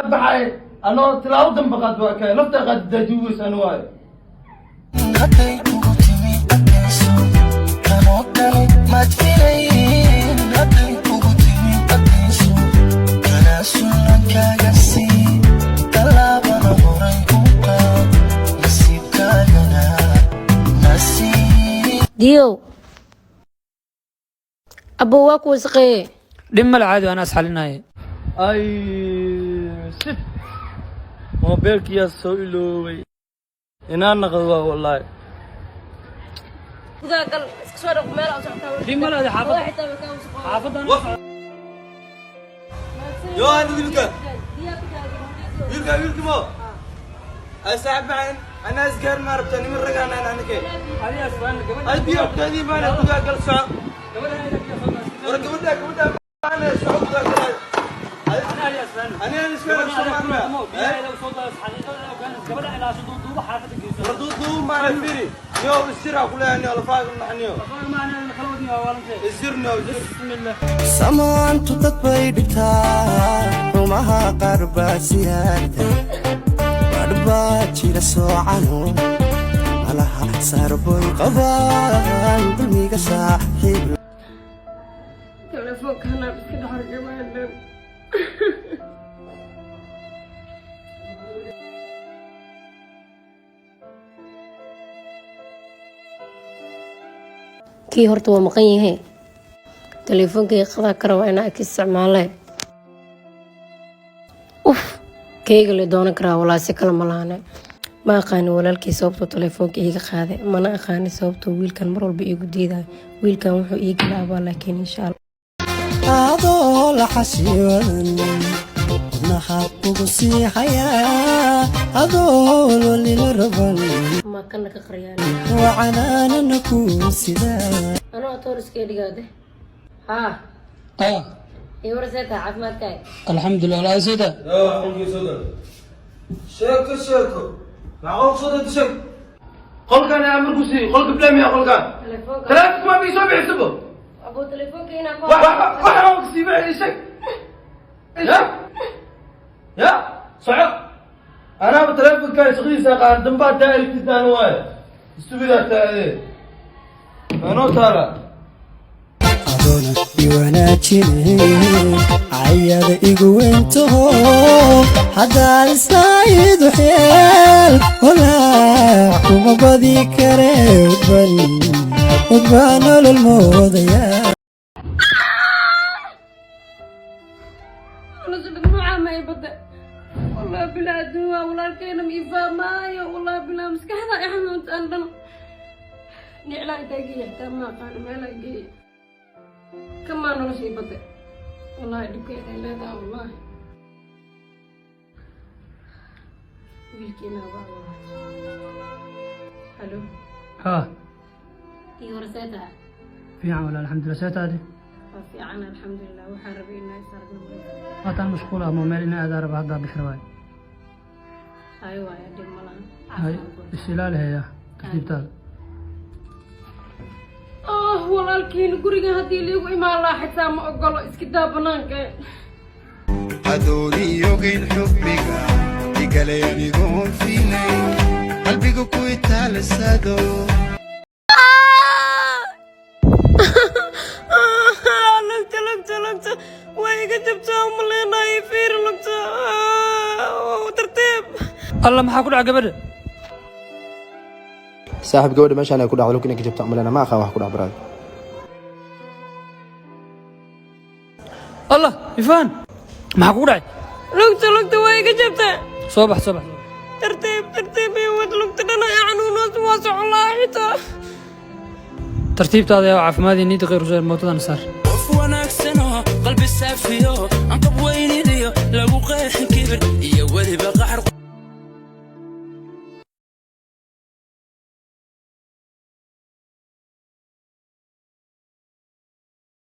Baxay anoo tilaabo dambe qaad, waa kay lafta qaad daajuweys anu waayo. Hadday kugu timi adkayso, kanoo kale maad filayn. Hadday kugu timi adkayso, tanaasulna kaaga sii, tallaabana horay u qaad, nasiibkaagana nasiib. Diyow, abbo, waa ku wasaqeeye. Dhib male, caadi, anaa isxalinaaye. Ay, shit, moobeelkiyaa soo iloobay, inaan naqdo waa wallaahi. Gudaha gal, iska soo dhaq, meel aan socotaa. Dhib male, adi xaafadda. Waa xitaa kaa wasaqooba. Xaafaddan. Yo, ana wiilka, wiilka, wiilka mo ay saaxib macaan, anaa isgaar ma rabta, niman ragaan aan anake ay biyo kaadii maana. Gudaha gal, soco. War gabadha, gabadha maana, soco, gudaha gal. Aniga isgaar war duuduub maana, firi yo, isjira kuleeyahay lafaaga naxniyo, isjirno, isjir. Samaantu dad bay dhigtaa, rumaha qaar baa siyaarta, badh baa jira soocano, malaha saarboy qabaan dulmiga saaxiib. Telefoonka hanaa iska dhex argamaanaan. Kii horta waa maqan yahe, teleefoonkayga qadaa ka rabaa inaa ka isticmaale. Uf, kayga le doonan karaa walaa, si kale ma lahane. Ma aqaani walaalkii sababtuu telefoonka iiga qaaday, mana aqaani sababtuu wiilkan mar walba iigu diidayo. Wiilkan wuxuu ii galaabaa, laakiin insha Allah. Adoo la xashiiwan, wadnaha kugu sii hayaa, adoo lolila raban. Ma kana ka qariyaan. Wacanaanana ku sidaa. Anoo atooriskee dhigaade haa. Ah. Iyo war, see tahay caafimaadkaaga? Alxamdulilah, walaa, sida. Qolkii soo gal, sheeko sheeko maxaa qolka soo degta? Sheeg qolkan yaa markuu siiyey qolka blamiya qolkan. Telefoonka. Telefonka ma bii soo bixisabo. Abuu, telefoonka inaa ku wax wax wax sii bixi, sheeg ya ya, soco. Anaaba telefonka shaqadiisa aqaan, dambaa taa aragtidaan waaye, istubidaa taade anoo taala. Adoona iwanaajine, cayada igu weyntaho, haddaad islaayidu xeel walaac kuma badi kare, udban udbaa nolol moodaya. Nolosha dhibnuuca ma ay badda, wallahi bilaa, adduun waa walaalkayna ma ifahmaayo, wallahi bilaa, maskaxda i xanuuntaan dhan. Niclaa intaa geeya xitaa ma aqaano meelaa geeya. Kamaa nolosha i badda, wallahi dhibkeeda ay leedahay, wallahi. Wiilkiina waa. Halo. Haa. Ii hore, see tahay? Fiican walaa, alxamdulilah, see taade? Waa fiican, alxamdulilah. Waxaan rabay inaa is aragno. Waataan mashquul ah, meel inaa aadaa raba, haddaa bixir waaye. Hay waaya, dhib ma lahan. Hay, is ilaali haya, tartiibtaada. Ah, walaalkiina gurigan haddii liigu imaan lahaa xitaa ma ogolo, iska daa banaanka. Adooniyogayn xubbiga igalay, anigoon fiilay, qalbiga ku itaalisado. Lugta, lugta, lugta waa iga jabtaa umaleenayo, fiir lugta, tartiib. Alla, maxaa ku dhaca gabadha? Saaxiib, gabadha meeshaan ay ku dhacdo, lug inay ka jabta umalena, ma aqaan wax ku dhac baraad. Allah, ifaan, maxaa kugu dhacay? Lugta, lugta waa iga jabtaa. Soo bax, soo bax. Tartiib, tartiib iyo wad, lugta dhana ee xanuunoos, waa socon lahaa xitaa. Tartiibtaada yaa caafimaadii niida khayr usoo mootadan saar. Qof wanaagsanoo qalbi saafiyo, aan qab weynidiyo lagu qeexin kibir iyo weliba.